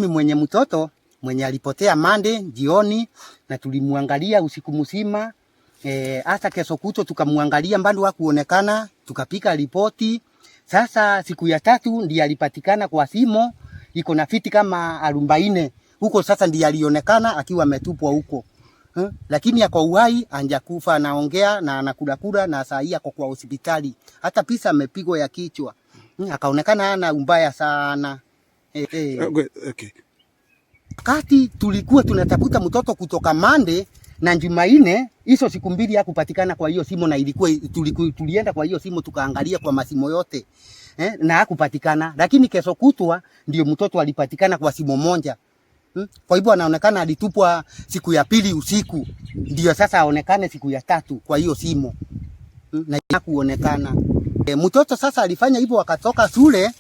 Mimi mwenye mtoto mwenye alipotea Monday jioni na tulimwangalia usiku mzima, hata kesho kutwa tukamwangalia bado hakuonekana, tukapika ripoti. Sasa siku ya tatu ndiye alipatikana kwa shimo iko na fiti kama 40 huko, sasa ndiye alionekana akiwa ametupwa huko. Lakini ako uhai, anjakufa, anaongea na anakula kula na saa hii ako kwa hospitali. Hata pisa amepigwa ya kichwa. Akaonekana ana umbaya sana. Okay. Wakati tulikuwa tunatafuta mtoto kutoka Monday na Jumanne, hizo siku mbili hakupatikana kwa hiyo shimo, na ilikuwa tulienda kwa hiyo shimo tukaangalia kwa mashimo yote, na hakupatikana, lakini kesho kutwa ndio mtoto alipatikana kwa shimo moja. Kwa hivyo anaonekana alitupwa siku ya pili usiku, ndio sasa aonekane siku ya tatu kwa hiyo shimo, na hakuonekana. Mtoto sasa alifanya hivyo akatoka shule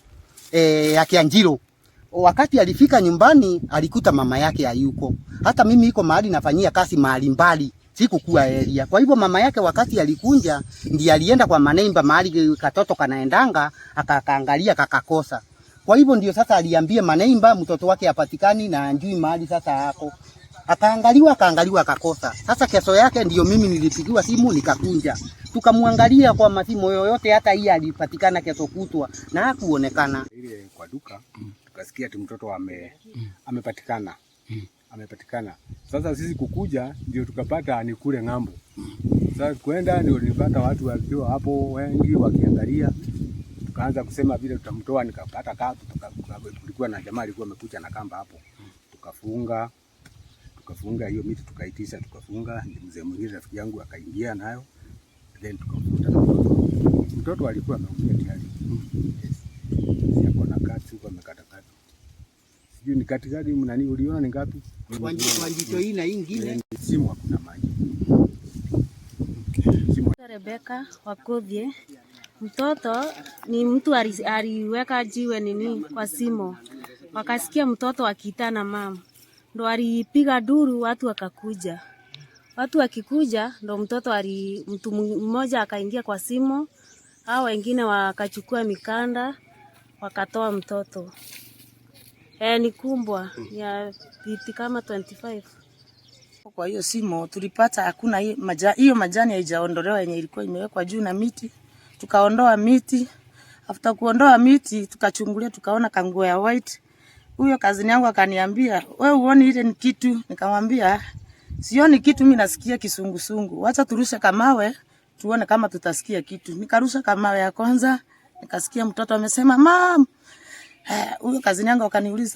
ya Kianjiro. Wakati alifika nyumbani alikuta mama yake hayuko. Hata mimi iko mahali nafanyia kazi mahali mbali, sikukuwa area. Kwa hivyo mama yake wakati alikunja ndiye alienda kwa maneighbour mahali katoto kanaendanga, akakaangalia kakakosa. Kwa hivyo ndio sasa aliambia maneighbour mtoto wake hapatikani na anjui mahali sasa ako. Akaangaliwa akaangaliwa akakosa. Sasa kesho yake ndio mimi nilipigiwa simu nikakunja. Tukamwangalia kwa masimu yoyote, hata hii alipatikana kesho kutwa na hakuonekana. Ile kwa duka tukasikia ati mtoto amepatikana. Amepatikana. Sasa sisi kukuja ndio tukapata ni kule ng'ambo. Sasa kwenda ndio nilipata watu wakiwa hapo wengi wakiangalia. Tukaanza kusema vile tutamtoa, nikapata kulikuwa na jamaa alikuwa amekuja na kamba hapo. Tukafunga hiyo miti tukaitisha, tukafunga. Mzee mwingine rafiki yangu akaingia nayo, then tukamvuta na mtoto. Mtoto alikuwa ameumia tayari. Yes. Si ako na kati huko amekata kati. Sijui ni kati gani nani uliona ni ngapi? Kwa jicho hii na hii ingine. Shimo hakuna maji. Shimo. Rebeka Wakuthie, mtoto ni mtu aliweka jiwe nini kwa shimo, wakasikia mtoto akiitana mama, ndo alipiga duru, watu wakakuja. Watu wakikuja, ndo mtoto mtu mmoja akaingia kwa shimo, hao wengine wakachukua mikanda wakatoa mtoto. Ni kubwa ya viti kama 25. Kwa hiyo shimo tulipata hakuna hiyo majani haijaondolewa yenye ilikuwa imewekwa juu na miti. Tukaondoa miti. After kuondoa miti tukachungulia tukaona kanguo ya white. Huyo cousin yangu akaniambia, "Wewe uone ile ni kitu?" Nikamwambia, "Sioni kitu, mimi nasikia kisungusungu. Wacha turushe kamawe tuone kama tutasikia kitu." Nikarusha kamawe ya kwanza, nikasikia mtoto amesema, "Mom." Huyo cousin yangu akaniuliza